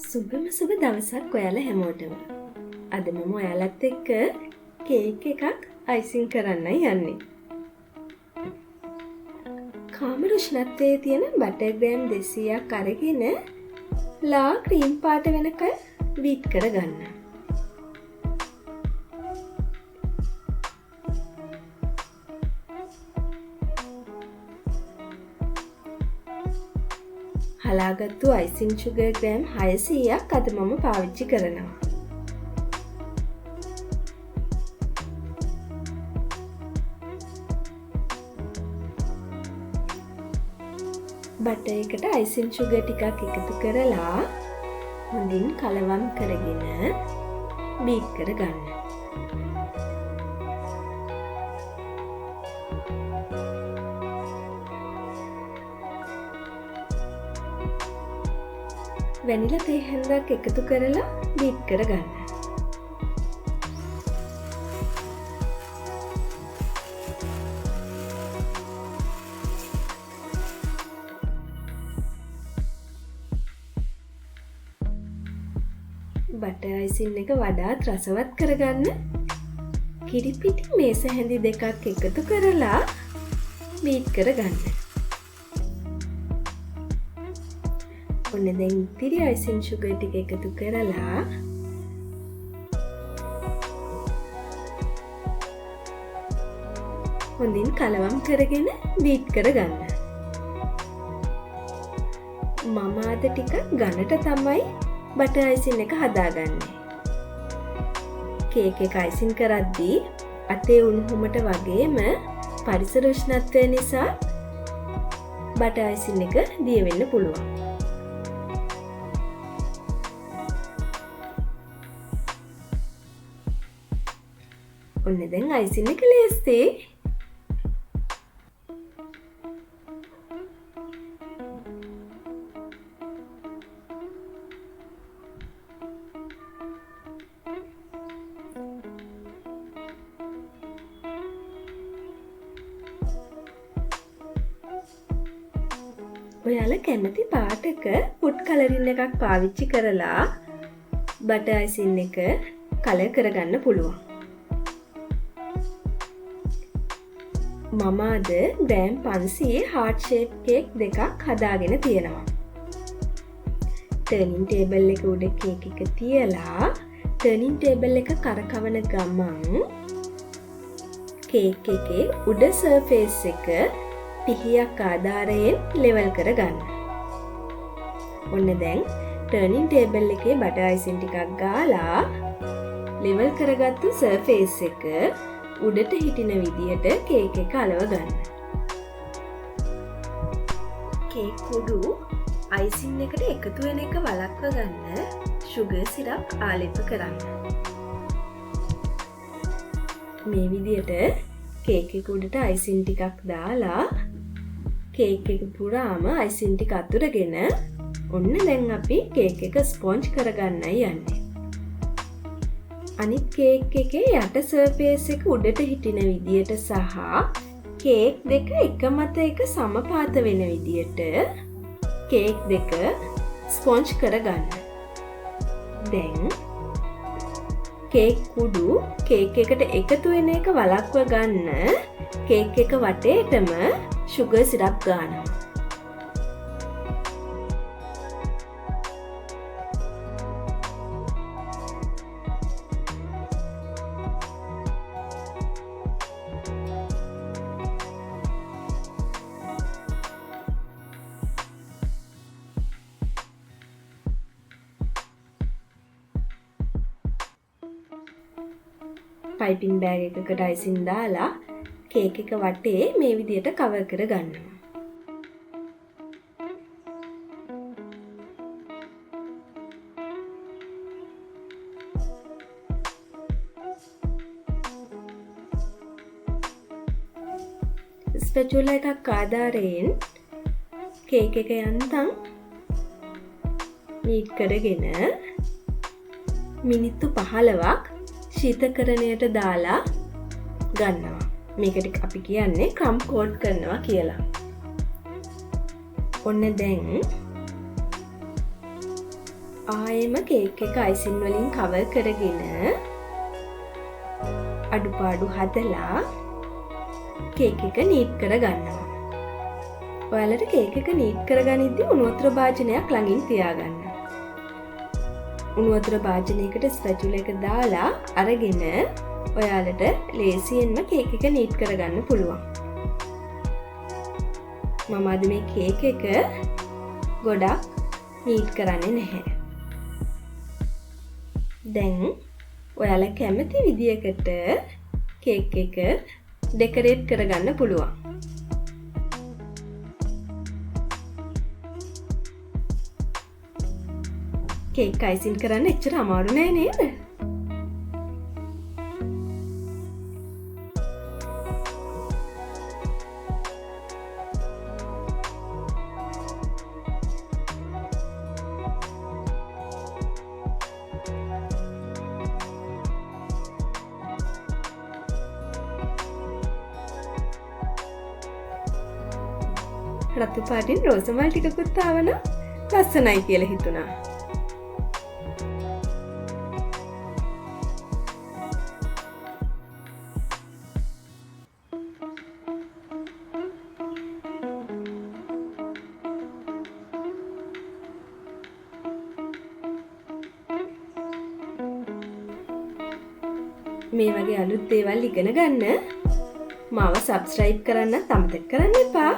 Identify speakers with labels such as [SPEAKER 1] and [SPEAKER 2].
[SPEAKER 1] සුබම සුබ දවසක් ඔයාලා හැමෝටම. අද මම ඔයාලත් එක්ක කේක් එකක් අයිසිං කරන්නයි යන්නේ. කාමර උෂ්ණත්වයේ තියෙන බටර් ග්‍රෑම් 200ක් අරගෙන ලා ක්‍රීම් පාට වෙනකල් බීට් කරගන්න. හලාගත්තු අයිසිං ෂුගර් ග්‍රෑම් 600ක් අද මම පාවිච්චි කරනවා. බටර් එකට අයිසිං ෂුගර් ටිකක් එකතු කරලා හොඳින් කලවම් කරගෙන බීට් කරගන්න. වැනිලා තේ හැන්දක් එකතු කරලා බීට් කරගන්න. බටර් අයිසින් එක වඩාත් රසවත් කරගන්න කිරිපිටි මේස හැඳි දෙකක් එකතු කරලා බීට් කරගන්න. ඔන්න දැන් ඉතිරි අයිසින් ෂුගර් ටික එකතු කරලා හොඳින් කලවම් කරගෙන බීට් කරගන්න. මම අද ටිකක් ඝනට තමයි බටර් අයිසින් එක හදාගන්නේ. කේක් එක අයිසින් කරද්දී අතේ උණුහුමට වගේම පරිසර උෂ්ණත්වය නිසා බටර් අයිසින් එක දිය වෙන්න පුළුවන්. ඔන්න දැන් අයිසින් එක ලේස්ති. ඔයාලා කැමති පාටක ෆුඩ් කලරින් එකක් පාවිච්චි කරලා බටර් අයිසින් එක කලර් කරගන්න පුළුවන්. මම අද ග්‍රෑම් 500 හાર્ට් ෂේප් කේක් දෙකක් හදාගෙන තියෙනවා. ටර්නින් ටේබල් එක උඩ කේක් එක තියලා ටර්නින් ටේබල් එක කරකවන ගමන් කේක් එකේ උඩ සර්ෆේස් එක පිහියක් ආධාරයෙන් ලෙවල් කරගන්න. ඔන්න දැන් ටර්නින් ටේබල් එකේ බටර් අයිසින් ටිකක් ගාලා ලෙවල් කරගත්තු සර්ෆේස් එක උඩට හිටින විදිහට කේක් එක අලව ගන්න. කේක් කුඩු අයිසින් එකට එකතු වෙන එක වළක්ව ගන්න ෂුගර් සිරප් ආලේප කරන්න. මේ විදිහට කේක් එක උඩට අයිසින් ටිකක් දාලා කේක් එක පුරාම අයිසින් ටික අතුරගෙන ඔන්න දැන් අපි කේක් එක ස්පොන්ජ් කරගන්නයි යන්නේ. අනිත් කේක් එකේ යට සර්ෆේස් එක උඩට හිටින විදියට සහ කේක් දෙක එක මත එක සමපාත වෙන විදියට කේක් දෙක ස්පොන්ජ් කරගන්න. දැන් කේක් කුඩු කේක් එකට එකතු වෙන එක වළක්ව ගන්න කේක් එක වටේටම ෂුගර් සිරප් ගානවා. පයිපින් බෑග් එකකට අයිසින් දාලා කේක් එක වටේ මේ විදියට කවර් කරගන්නවා. ස්පැචුලා එකක් ආධාරයෙන් කේක් එක යන්තම් මීට් කරගෙන මිනිත්තු 15ක් ශීතකරණයට දාලා ගන්නවා. මේකට අපි කියන්නේ ක්‍රම් කෝට් කරනවා කියලා. ඔන්න දැන් ආයෙම කේක් එක අයිසින් වලින් කවර් කරගෙන අඩුපාඩු හදලා කේක් එක නීට් කරගන්නවා. ඔයාලට කේක් එක නීට් කරගනිද්දි උණු වතුර භාජනයක් ළඟින් තියාගන්න. උණු වතුර භාජනයකට ස්පැචුලා එක දාලා අරගෙන ඔයාලට ලේසියෙන්ම කේක් එක නීට් කරගන්න පුළුවන්. මම අද මේ කේක් එක ගොඩක් නීට් කරන්නේ නැහැ. දැන් ඔයාලා කැමති විදියකට කේක් එක ඩෙකරේට් කරගන්න පුළුවන්. කේක් අයිසින් කරන්න එච්චර අමාරු නෑ නේද? රතු පාටින් රෝස මල් ටිකකුත් ආවනම් ලස්සනයි කියලා හිතුණා. මේ වගේ අලුත් දේවල් ඉගෙන ගන්න මාව සබ්ස්ක්‍රයිබ් කරන්නත් අමතක කරන්න එපා.